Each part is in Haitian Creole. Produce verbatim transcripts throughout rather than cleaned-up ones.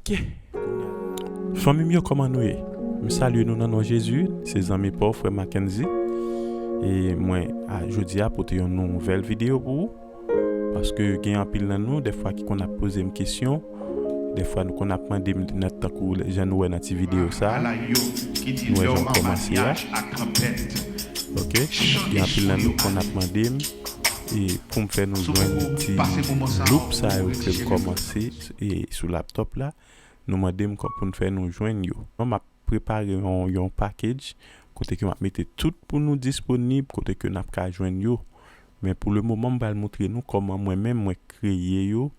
Ok. Fanmi m yo, kòman nou ye? M salye nou nan non Jezi. Se zanmi pa w, frè Mackenzie. E mwen, a, jodi a, pote yon nouvèl videyo pou ou. Paske gen anpil nan nou, dèfwa, ki konn ap poze m kesyon. Dèfwa, nou konn ap mande m, nan, tankou jan nou wè nan ti videyo sa a. Nou wè jan m kòmanse a. Ok? Gen anpil nan nou konn ap mande m, e pou m fè nou jwenn ti loop sa yo ke m kòmanse, e sou laptòp la, nou mande m kò-, pou n fè nou jwenn yo. Mwen, m ap prepare yon, yon package kote ke m ap mete tout pou nou disponib, kote ke n ap ka jwenn yo. Men pou le moman, m pral montre nou kòman mwen menm mwen kreye yo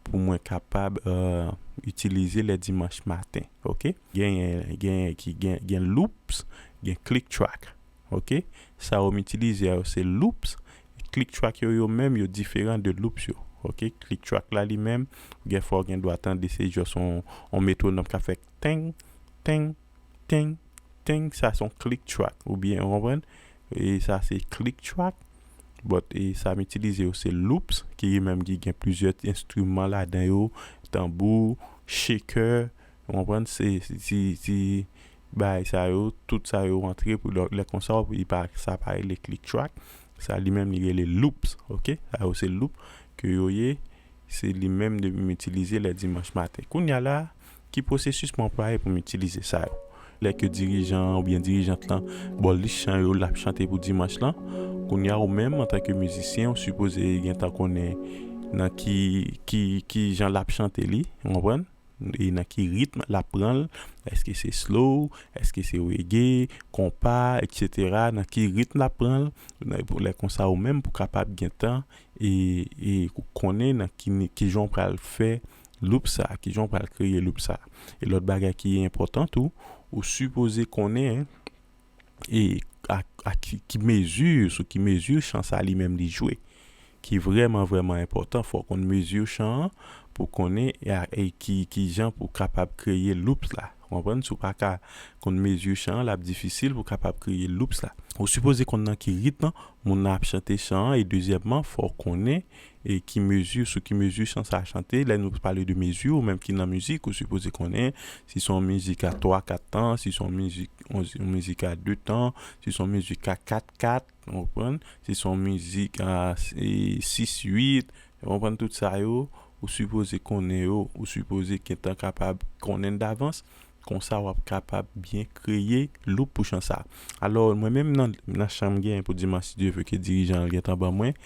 pou mwen kapab, euh, itilize lè dimanch maten. Ok? Gen, gen, ki, gen, gen loops, gen click track. Ok? Sa yo m itilize a yo se loops. Click track yo, yo menm, yo diferan de loops yo. Ok? Click track la li menm, gen fwa w gen dwa tande se just on, on metwonòm k ap fè teng, teng, teng, teng. Sa se on click track, oubyen, ou konprann? E sa se click track. But, e sa m itilize yo se loops, ki menm ki gen plizyè enstriman ladan yo, tanbou, shaker, ou konprann? Se, se, se, se bagay sa yo, tout sa yo rantre pou lè, lè konsa, li pa, sa pa rele click track. Sa li menm, li rele loops, ok? Sa yo se loop ke yo ye, se li menm de m itilize lè dimanch maten. Kounye a la, ki pwosesis mwen anplwaye pou m itilize sa yo? Lè ke dirijan oubyen dirijant lan ba w lis chan yo l ap chante pou dimanch lan, kounye a ou menm, antanke mizisyen, ou sipoze gentan konnen nan ki, ki, ki jan l ap chante li, ou konprann? E nan ki ritm l ap pran l, èske se slow, èske se reggae, konpa, etsetera, nan ki ritm l ap pran l, nan, pou lè konsa ou menm pou kapab gentan e, e konnen nan ki, ki jan w pral fè loop sa, ki jan w pral kreye loop sa. E lòt bagay ki enpòtan tou, ou sipoze konnen, e a, a ki, ki mezi, sou ki mezi chan sa li menm li jwe. Ki vrèman, vrèman enpòtan, fò w konn mezi chan an pou konnen e, a, e ki, ki jan pou kapab kreye loop la. Ou konprann? Si w pa ka konn mezi chan an, l ap difisil pou kapab kreye loops la. Ou sipoze konn nan ki ritm moun nan ap chante chan an, e dezyèmman, fò w konnen e ki mezi, sou ki mezi chan sa a chante. Lè nou pale de mezi, ou menm ki nan mizik, ou sipoze konnen si se yon mizik a twa, kat tan, si se yon mizik, yon, yon mizik a de tan, si se yon mizik a kat, kat, ou konprann? Si se yon mizik a, e, sis, uit, ou konprann, tout sa yo, ou sipoze konnen yo, ou sipoze gentan kapab konnen davans, konsa w ap kapab byen kreye loop pou chan sa. Alò, mwen menm nan, nan chan m genyen pou dimanch, si Dye vle ke dirijan an gentan ban mwen,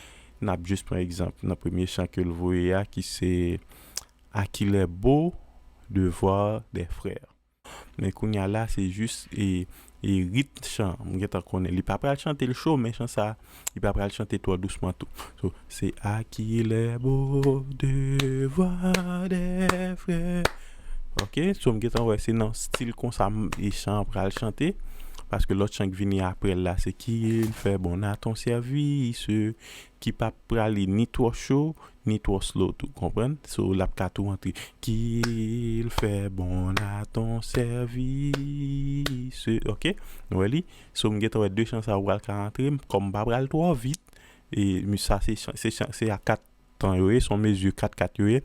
n ap jis pran egzanp nan premye chan ke l voye a, ki se À qui les beaux devoirs des frères. Men kounye a la, se jis, e, e ritm chan an. M gentan konnen li pa pral chante l cho, men chan sa, li pa pral chante twò dousman tou. So, se à qui les beaux devoirs des frères. Ok, so m gentan wè se nan stil konsa m, e chan an pral chante. Paske lòt chan k vini apre l la, se qu'il fait bon à ton service, ki pa prale ni twò cho, ni twò slow tou, konprann? So, l ap ka tou antre, qu'il fait bon à ton service. Ok? Nou wè li? So, m gentan wè de chan sa yo pral ka antre, kòm m pa pral twò vit, e, men sa se chan, se chan, se a kat tan yo ye, se yon mezi kat kat yo ye.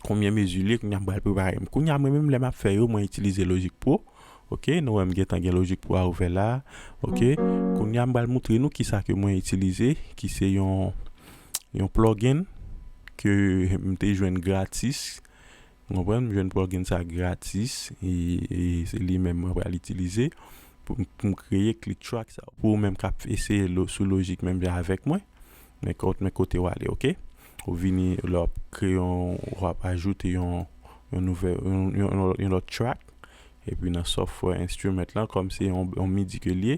Konbyen mezi li ye, kounye a m pral prepare m. Kounye a, mwen menm, lè m ap fè yo, mwen itilize Logic Pro. Ok, nou wè m gentan gen Logic Pro a ouvè la. Ok, kounye a, m pral montre nou kisa ke mwen itilize, ki se yon, yon plugin ke m te jwenn gratis. Ou konprann? M jwenn plugin sa gratis, e, e se li menm mwen pral itilize pou, pou m kreye click track sa. Pou ou menm k ap eseye lo-, sou Logic menm jan avèk mwen, men kot, men kote w ale, ok? Ou vini, lè w ap kreye yon, w ap ajoute yon, yon nouvèl, yon, yon, yon, yon lòt track, epi nan software instrument lan, kòm se yon, yon MIDI ke l ye,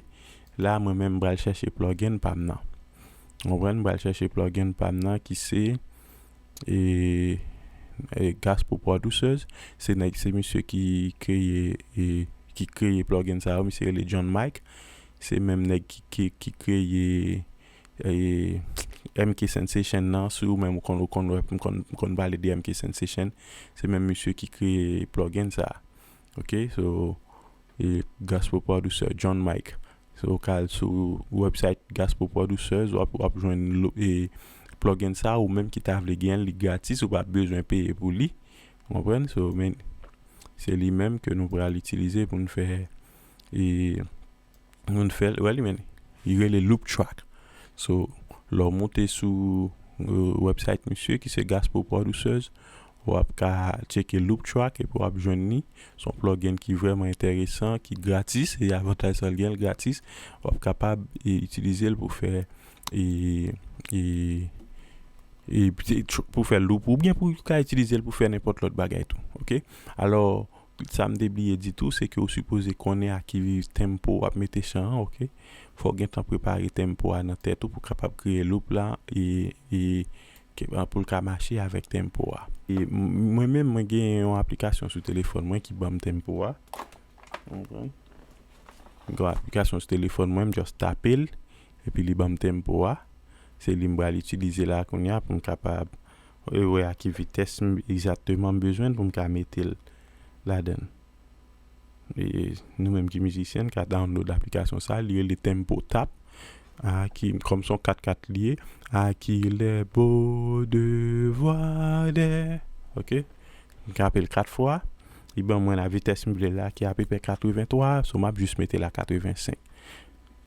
la, mwen menm, m pral chèche plugin pa m nan. Ou konprann? M pral chèche plugin pa m nan ki se, e, e, Gaspo Producers. Se nèg, se misye ki kreye, e, ki kreye plugin sa yo. Misye rele John Mike. Se menm nèg ki, ki, ki kreye, e, M K Sensation nan. Si ou menm ou konn, ou konn, ou konn, ou konn pale de M K Sensation, se menm misye ki kreye plugin sa. Ok, so, e, Gaspo Producer, John Mike. So, ou ka al sou website Gaspo Producers, w ap, w ap jwenn lo-, e, plugin sa, ou menm ki ta vle gen l, li gratis, ou pa bezwen peye pou li. Ou konprann? So, men, Se li menm ke nou pral itilize pou n fè, e, nou fè l, wè li menm, li rele Looptrack. So, lè w moute sou, e, website misye ki se Gaspo Producers, w ap ka tcheke Looptrack epi w ap jwenn li. Se yon plugin ki vrèman enteresan, ki gratis, e avantaj sa l gen, l gratis. W ap kapab, e, itilize l pou fè, e, e, e, e, tr-, pou fè loop, oubyen pou w ka itilize l pou fè nenpòt lòt bagay tou, oke? Alò, sa m te bliye di tou, se ke w sipoze konnen a ki tempo w ap mete chan an, oke? Fò w gentan prepare tempo a nan tèt ou pou w kapab kreye loop la, e, e, ke, pou l ka mache avèk tempo a. E m-, mwen menm, mwen gen yon aplikasyon sou telefòn mwen ki ban m tempo a. Ou konprann? Mwen gen yon aplikasyon sou telefòn mwen, m just tape l, epi li ban m tempo a. Se li m pral itilize la kounye a pou m kapab, e, wè a ki vitès m, egzakteman m bezwen l pou m ka mete l ladan l. E nou menm ki mizisyen, n ka download aplikasyon sa, li rele Tempo Tap. A ki, kòm se yon kat kat li ye, a ki lè bo devwa dè. Oke? M ka ape l kat fwa. Li ban mwen la vitès m vle la ki apeprè katrevenntwa, so m ap jis mete la katrevensenk.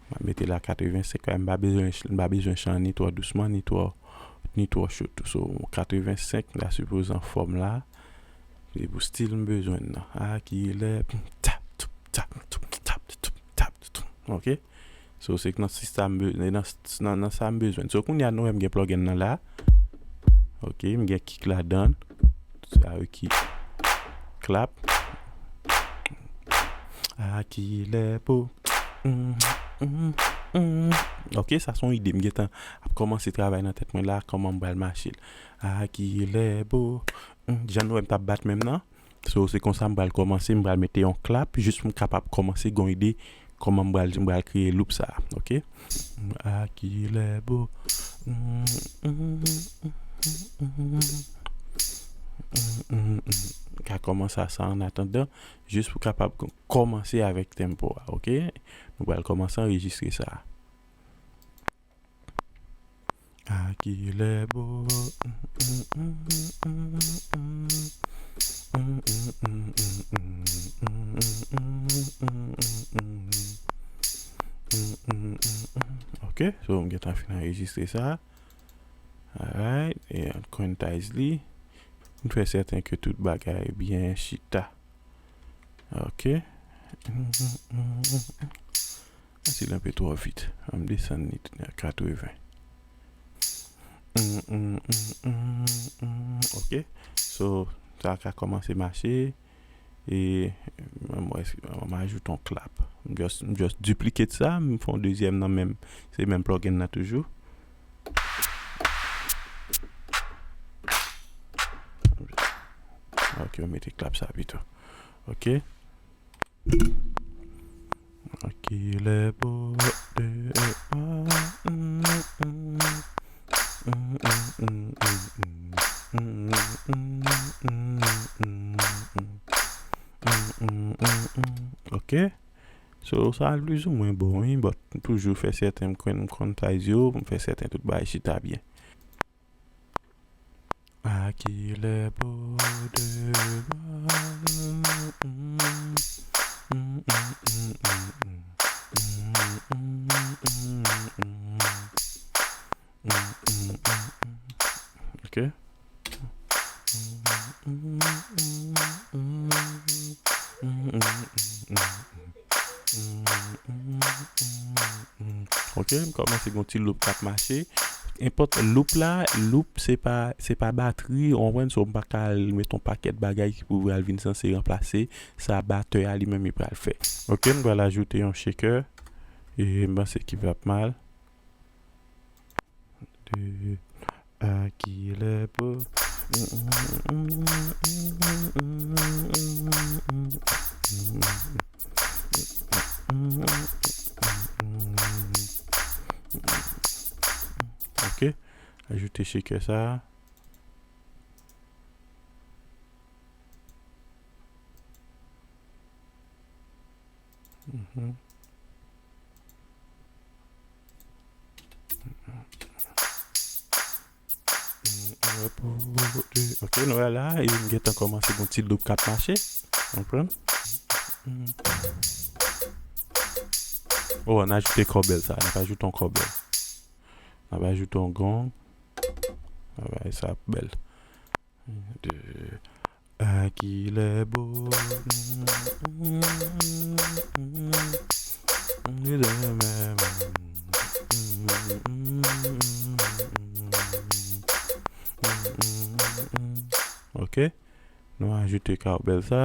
M ap mete la katrevensenk, m pa bezwen, m pa bezwen chan ni twò dousman, ni twò, ni twò cho tou. So, katrevensenk, la sipoze anfòm la. E pou stil m bezwen nan. A ki lè, tap, toup, tap, toup, tap, toup, tap, toup. Oke? So, se nan sistèm be-, nan, nan, nan sa m bezwen. So, kounye a, nou wè m gen plugin nan la. Oke, m gen kick ladan. Sa yo ki clap. A ki lè pou. Mm, mm, mm. Oke, sa se yon ide. M gentan ap kòmanse travay nan tèt mwen la, kòman m pral mache l. A ki lè pou. Mm, jan nou wè m t ap bat menm nan. So, se konsa m pral kòmanse, m pral mete yon clap, jis pou m kapab kòmanse gen yon ide kòman m pral, m pral kreye loop sa, oke? A ki lè bo. Mm, mm, mm. Ka kòmanse a sa an atandan, jis pou kapab k-, kòmanse avèk tempo a, oke? Nou pral kòmanse anrejistre sa. A ki lè bo. Oke, so m gentan fin anrejistre sa. Alright, e n quantize li. N fè sèten ke tout bagay byen chita. Oke. Ansi l enpe twò vit. An m desann li katreven. Oke. So, sa ka kòmanse mache. E m, m, m ajoute yon clap. M just, m just duplicate sa, m fè yon dezyèm nan menm. Se menm plugin nan toujou. Ok, m mete clap sa pito. Ok. Ok, lè bo de. Ok. So, sa al plizoumwen bon, wi, but m toujou fè sèten m konn, m konn size yo, pou m fè sèten tout bagay chita byen. A ki lè pou de. Ok. Ok, m kòmanse gen yon ti loop k ap mache. Enpòt loop la, loop se pa, se pa batri, ou konprann, so m pa ka al met yon pakèt bagay ki pou al vin sanse ranplase sa batè a li menm li pral fè. Ok, m pral ajoute yon shaker. E m panse ki p ap mal. De, a ki lè pou. Ok. Ajoute shaker sa. Mhm. Ok, nou wè la, e m gentan kòmanse gen yon ti loop k ap mache. Konprann? Oh, ann ajoute cowbell sa. N ap ajoute yon cowbell. N ap ajoute yon gong. Bagay sa ap bèl. De, a ki lè bo. Ok. Nou ajoute cowbell sa.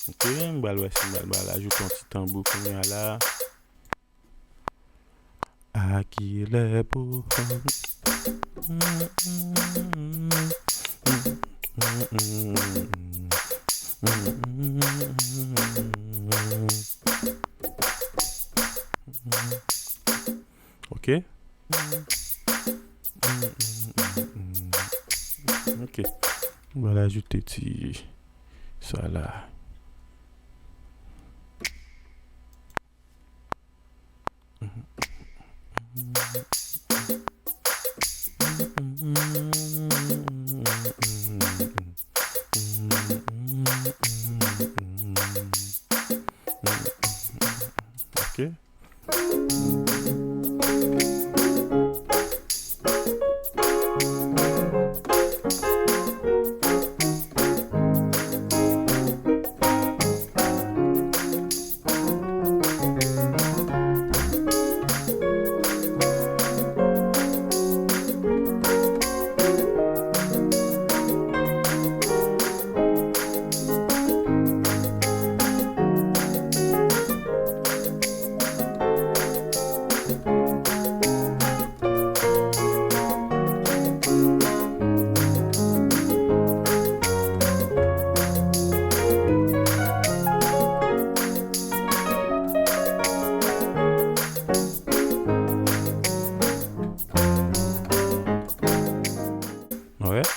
Ok, m pral wè si m pral, pral ajoute yon ti tanbou kounye a la. A ki lè pou. Ok. Ok. Mwen ajoute ti sa la. Ok. Alright.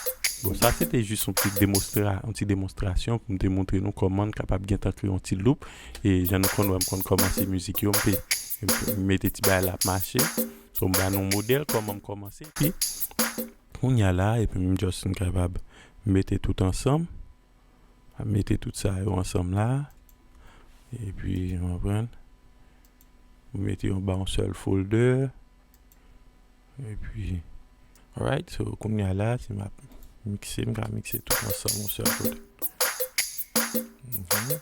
Bon, sa se te jis yon ti demonstra-, yon ti demonstrasyon pou m te montre nou kòman n kapab gentan kreye yon ti loop. E jan nou konn wè m konn kòmanse mizik yo, m te, m te mete ti bagay la ap mache. So, m ba nou modèl kòman m kòmanse. Epi, kounye a la, epi m just m kapab mete tout ansanm. Mete tout sa yo ansanm la. Epi, w konprann? Mete yo anba yon sèl folder. Epi, alright, so, kounye a la, si m ap mikse, m ka mikse tout ansanm yon sèl kote. Mhm.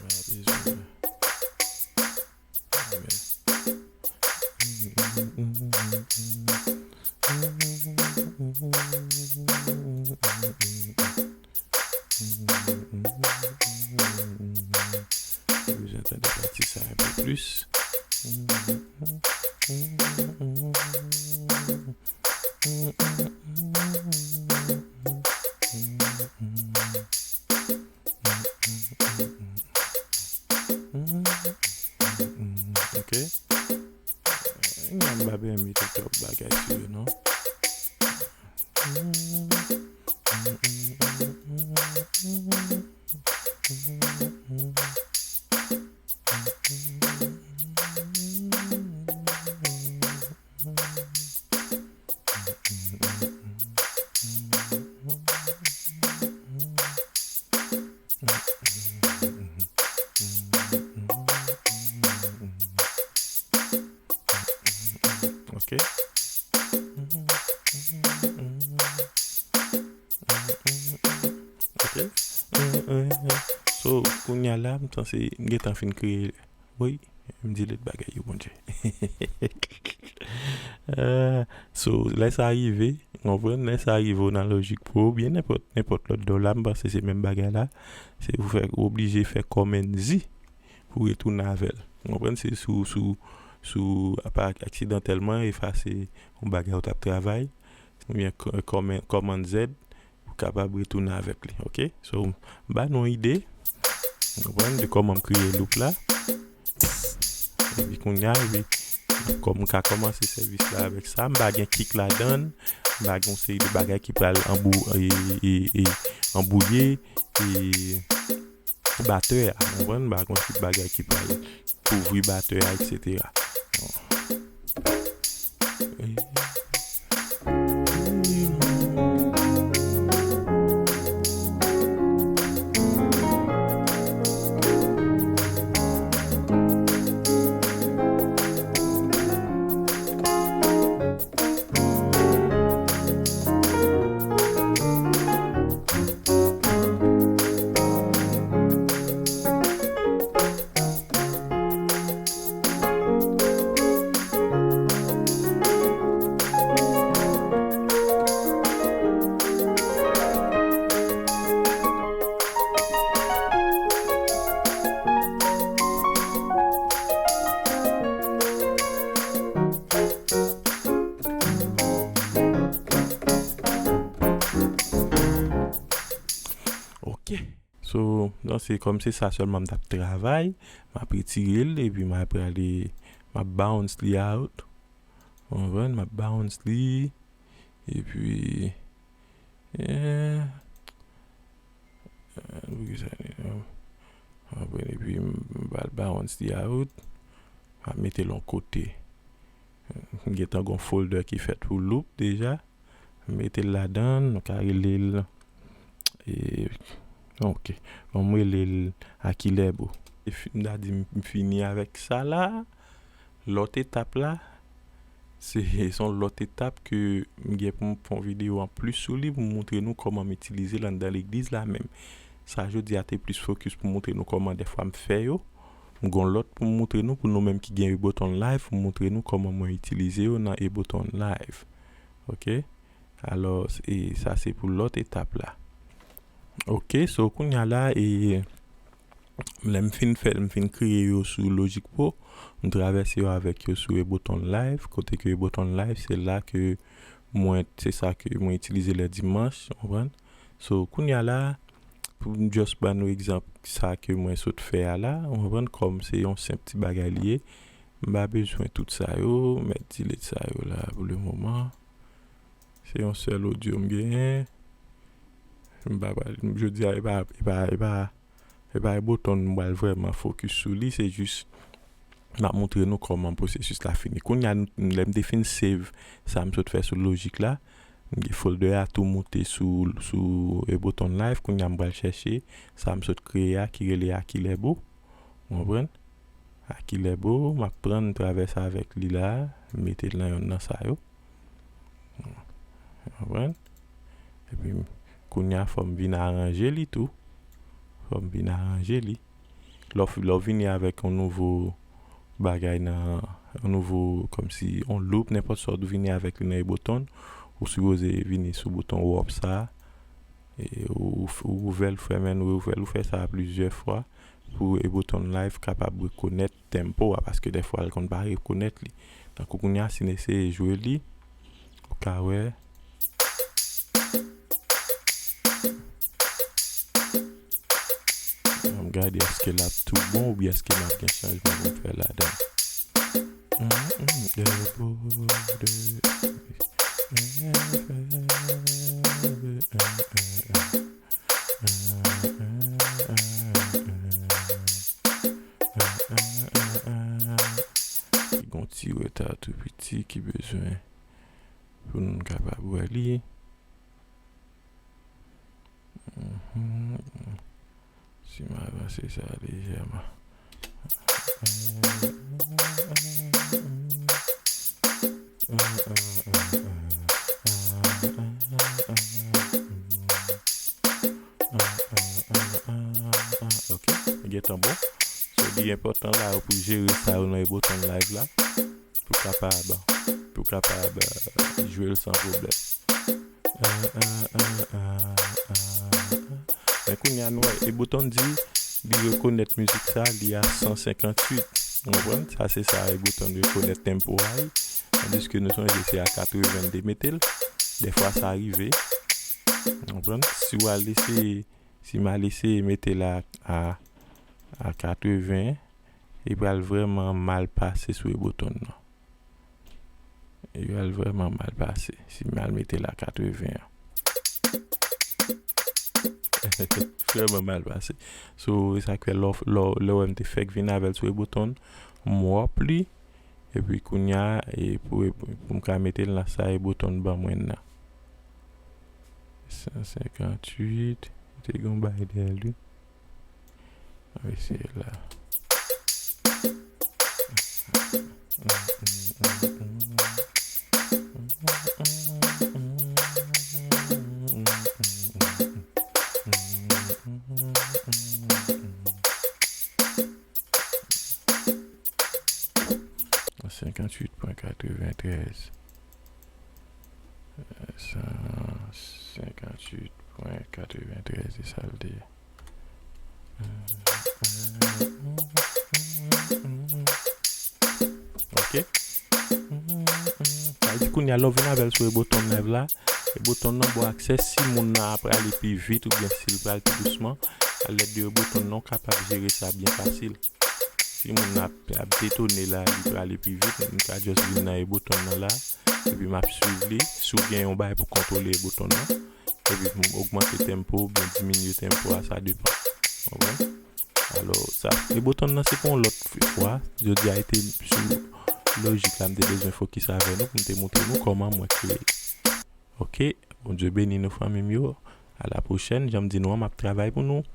M ap bezwen. Bezwen tande pati sa yon pe plis. Ok. Nèg la m pa byen mete twòp bagay sou yo, non. Ok. Ok. So, kounye a la, m sanse, m gentan fin kreye. Wi, m delete bagay yo, Bondye. Ah, so, lè sa rive, w konprann, lè sa rive w nan Logic Pro, oubyen nenpòt, nenpòt lòt do la, m panse se menm bagay la. Se ou fè, ou oblije fè Command Z pou retounen avè l. W konprann, se sou, sou, sou, apa aksidantèlman efase yon bagay ou t ap travay, oubyen kò-, kòman-, Command Z, ou kapab retounen avèk li, ok? So, m ba nou yon ide, w konprann, de kòman m kreye loop la. Epi kounye a, epi, kòm m ka kòmanse sèvis la avèk sa, m pa gen kick ladan l, m pa gen yon seri de bagay ki pral anbou-, e, e, e, anbouye, e, batè a, ou konprann? M pa konn ki bagay ki pral kouvri batè a, et cetera. Ok. So, non, se kòm se sa sèlman m t ap travay, m ap retire l, epi m ap prale, m ap bounce li out. Ou konprann? M ap bounce li, epi, eh, eh, pou ki sa li, non? Apre, epi m, m pral bounce li out, m ap mete l yon kote. M gentan gon folder ki fèt pou loop deja. M mete l ladan, nou ka rele l, e, ok. Bon, m rele l Akilèbo. E fi-, m ta di m fini avèk sa la. Lòt etap la, se, se yon lòt etap ke m gen pou m fè yon videyo anplis sou li, pou m montre nou kòman m itilize l anndan legliz la menm. Sa jodi a te plis fokis pou montre nou kòman dèfwa m fè yo. M gon lòt pou m montre nou, pou nou menm ki gen Ableton Live, pou m montre nou kòman mwen itilize yo nan Ableton Live. Ok? Alò, e sa se pou lòt etap la. Ok, so kounye a la, e lè m fin fè, m fin kreye yo sou Logic Pro, m travèse yo avèk yo sou Ableton Live, kote ke Ableton Live, se la ke mwen, se sa ke mwen itilize lè dimanch, ou konprann? So, kounye a la, pou m just ban nou egzanp sa ke mwen sot fè a la, ou konprann, kòm se yon senp ti bagay li ye, m pa bezwen tout sa yo, m mèt delete sa yo la pou le moman. Se yon sèl odyo m genyen. M pa pral, jodi a, e pa, e pa, e pa, e pa Ableton m pral vrèman fokis sou li, se jis m ap montre nou kòman pwosesis la fini. Kounye a, n-, lè m te fin save sa m sot fè sou Logic la, m gen folder a tou moute sou, sou Ableton Live. Kounye a, m pral chèche sa m sot kreye a ki rele Akilèbo. Ou konprann? Akilèbo, m ap pran, m travèse avèk li la, m mete l nan yonn nan sa yo. Ou konprann? Epi, kounye a, fò m vin aranje li tou. Fò m vin aranje li. Lè w, lè w vini avèk yon nouvo bagay nan, yon nouvo, kòmsi, yon loop, nenpòt sa w vini avèk li nan Ableton, ou sipoze vini sou bouton warp sa, e ou, ou ouvè l, fèmen l, ou ouvè l, ou fè sa plizyè fwa pou Ableton Live kapab rekonèt tempo a, paske dèfwa l konn pa rekonèt li. Tankou kounye a, si n eseye jwe li, ou ka wè. Ann gade èske l ap tou bon oubyen èske n ap gen chanjman pou n fè ladan. Li gon ti reta tou piti ki bezwen pou nou kapab wè li. Mhm. Si m avanse sa lejèman. Ok, gentan bon. So, li enpòtan la pou jere sa yo nan Ableton Live la. Pou kapab, pou kapab, euh, jwe l san pwoblèm. Men kounye a nou wè, Ableton di li rekonèt mizik sa, li a san senkantuit. Ou konprann? Sa se sa Ableton rekonèt tempo a, wi. Tandiske nou sonje se a katreven li te mete l. Dèfwa sa rive. Ou konprann? Si w al eseye, si m al eseye mete l a, a, a katreven, li pral vrèman mal pase sou Ableton nan. Li pral vrèman mal pase si m al mete l a katreven an. vrèman mal pase. So, e sa k fè lè w, lè w, lè w wè m te fèk vin avè l sou Ableton, m wòp li, epi kounye a, e pou, pou m ka mete l nan sa Ableton ban mwen nan. San senkantuit, te gen yon bagay dèyè l, wi. Ann eseye la. Senkantuit pwen katreventrèz. San senkantuit pwen katreventrèz, se sa l te ye. Ok. Sa vle di kounye a lè w vin avè l sou Ableton Live la, Ableton nan ba w aksè si moun nan ap prale pi vit oubyen si l pral pi dousman. Alèd de Ableton nan, w kapab jere sa byen fasil. Si moun nan ap, ap detone la, li prale pi vit, m ka just vin nan Ableton nan la, epi m ap swiv li. Si w gen yon bagay pou kontwole Ableton nan, epi pou m ogmante tempo oubyen diminye tempo a, sa depann. Konprann? Alò, sa, Ableton nan se pou yon lòt fwa. Jodi a, e te sou lojik la, m te bezwen fokis avè nou pou m te montre nou kòman mwen kreye. Ok, Bondye beni nou, fanmi m yo. A la pwochèn, jan m di nou an, m ap travay pou nou,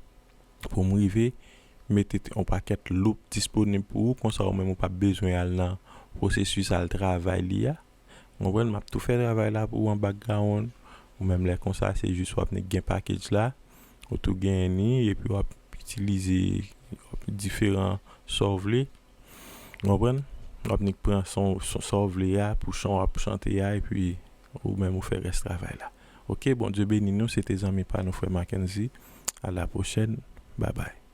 pou m rive mete t-, yon pakèt loop disponib pou ou, konsa ou menm ou p ap bezwen al nan pwosesis al travay li a. Ou konprann? M ap tou fè travay la pou ou an background. Ou menm lè konsa, se jis w ap nik gen package la. Ou tou genyen ni, epi w ap itilize diferan sa w vle. Ou konprann? W ap nik pran son, son sa w vle a pou chan w ap chante a, epi ou menm ou fè rès travay la. Ok, Bondye beni nou. Se te zanmi pa nou, frè Mackenzie. A la pwochèn. Babay.